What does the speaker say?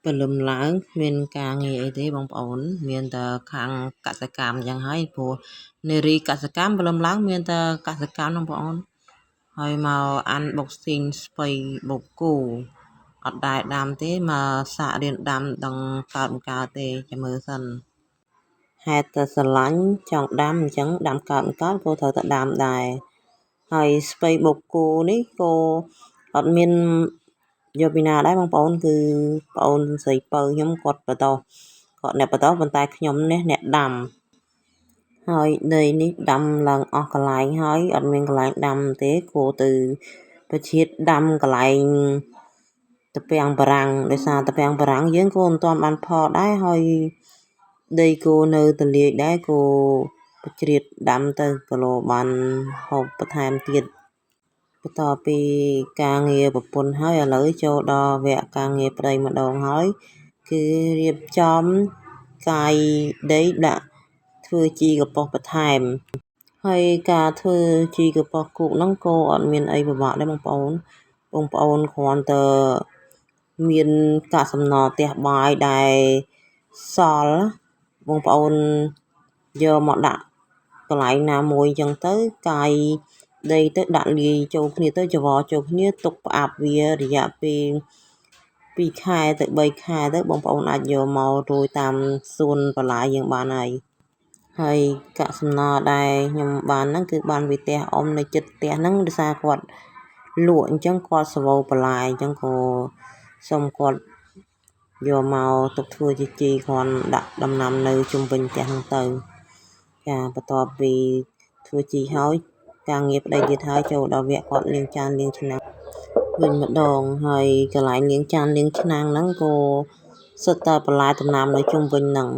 ព្រលឹមឡើងគ្មានការងារអីទេបងប្អូនមានតែខាងកសិកម្មអញ្ចឹងហើយព្រោះនារីកសិកម្មព្រលឹមឡើងមានតែកសិកម្មហ្នឹងបងប្អូនហើយមក unboxing ស្ពៃបូកគោអត់ដែលដាំទេមកសាករៀនដាំដឹងកើតមិនកើតទេចាំមើលសិនហេតុតែស្រឡាញ់ចង់ដាំអញ្ចឹងដាំកើតមិនកើតក៏ត្រូវតែដាំដែរហើយស្ពៃបូកគោនេះក៏អត់មានយកពីណាដែរបងប្អូនគឺប្អូនស្រីពៅខ្ញុំគាត់បន្តគាត់អ្នកបន្តប៉ុន្តែខ្ញុំនេះអ្នកដាំហើយដីនេះដាំឡើងអស់កន្លែងហើយអត់មានកន្លែងដាំទេគួរទៅប្រជាតិដាំកន្លែងត្រពាំងបារាំងដោយសារត្រពាំងបារាំងយើងក៏មិនទាន់បានផលដែរហើយដីគោនៅទលាយដែរគោប្រជ្រៀតដាំទៅគីឡូបានហូបបន្ថែមទៀតបន្ទាប់ពីការងារប្រពន្ធហើយឥឡូវចូលដល់វគ្គការងារប្តីម្ដងហើយគឺរៀបចំកាយដីដាក់ធ្វើជីកប៉ុសបន្ថែមហើយការធ្វើជីកប៉ុសគោកហ្នឹងក៏អត់មានអីពិបាកដែរបងប្អូនបងប្អូនគ្រាន់តែមានកាកសំណល់ផ្ទះបាយដែលសល់បងប្អូនយកមកដាក់កន្លែងណាមួយអញ្ចឹងទៅកាយដីទៅដាក់លាយចូលគ្នាទៅច្របល់ចូលគ្នាទុកផ្អាប់វារយៈពេល2ខែទៅ3ខែទៅបងប្អូនអាចយកមករោយតាមសួនបន្លែយើងបានហើយហើយកាកសំណល់ដែលខ្ញុំបានហ្នឹងគឺបានពីផ្ទះអ៊ំនៅជិតផ្ទះហ្នឹងដោយសារគាត់លក់អញ្ចឹងគាត់សវោបន្លែអញ្ចឹងក៏សុំគាត់យកមកទុកធ្វើជាជីគ្រាន់ដាក់ដំណាំនៅជុំវិញផ្ទះហ្នឹងទៅចាបន្ទាប់ពីធ្វើជីហើយការងារប្តីទៀតហើយចូលដល់វគ្គគាត់លាងចានលាងឆ្នាំងវិញម្ដងហើយកន្លែងលាងចានលាងឆ្នាំងហ្នឹងក៏សុទ្ធតែបន្លែដំណាំនៅជុំវិញហ្នឹង